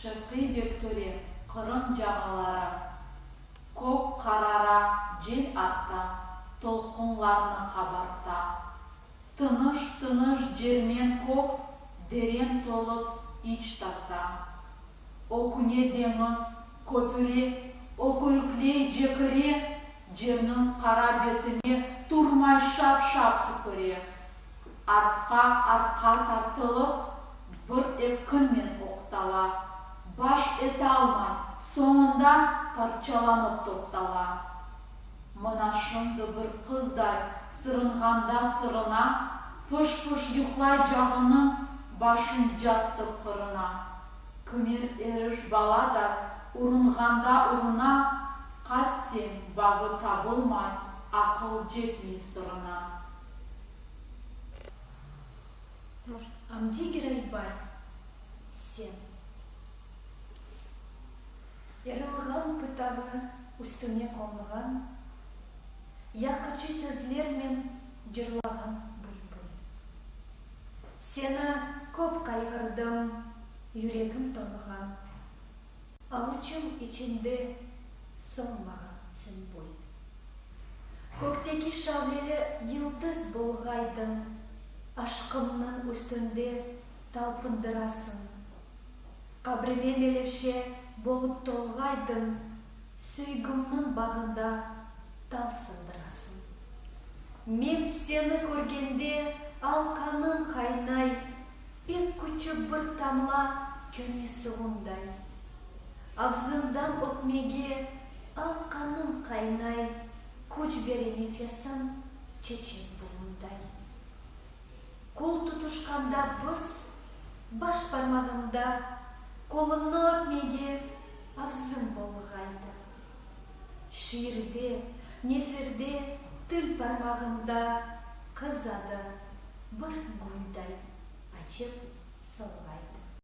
Şevqiy Bektöre, Qırım cağaları. Kök qarara, cel arta, Tolqunlarnı qabarta. Tınış-tınış cermen kök Deren tolıp iç tarta. Öküne deñiz, köpüre, Ökürikley, cekire, Cerniñ qara betine Turmay şap-şap tüküre. Artqa-artqa tartılıp, Bir epkinmen oqtala, Baş etalmay, soñunda Parçalanıp toqtala. Mına şimdi bir qızday Sırınğanda sırına, Fış-fış yuqlaycağınıñ Başın castıq qırına. Kimer eriş baladay Urunğanda uruna, Qatseñ bağı tabılmay, Aqıl cetmey sırına. Amdi Giraybay, sen. Yarılğan pıtağı üstüne qonğan, Yaqıcı sözlermen cırlağan bülbül. Seni köp qayğırdım, yüregim toñğan, Avuçım içinde solmağan sünbül. Kökteki şavleli yıldız bolğaydıñ, Aşqımnıñ üstünde talpındırasıñ. Qabrime melevşe bolıp tolğaydıñ, Süygümniñ bağında tal sındırasıñ. Men seni körgende al qanım qaynay, Pek küçük bir tamla köne suvunday. Avzıñdan öpmege al qanım qaynay, Küç bere nefesiñ çeçek buvunday. Qol tutuşqanda biz, baş parmağımda Qoluñnı öpmege avzım bolğaydı. Şiirde, nesirde til parmağımda Qız adı bir gülday açıp solğaydı.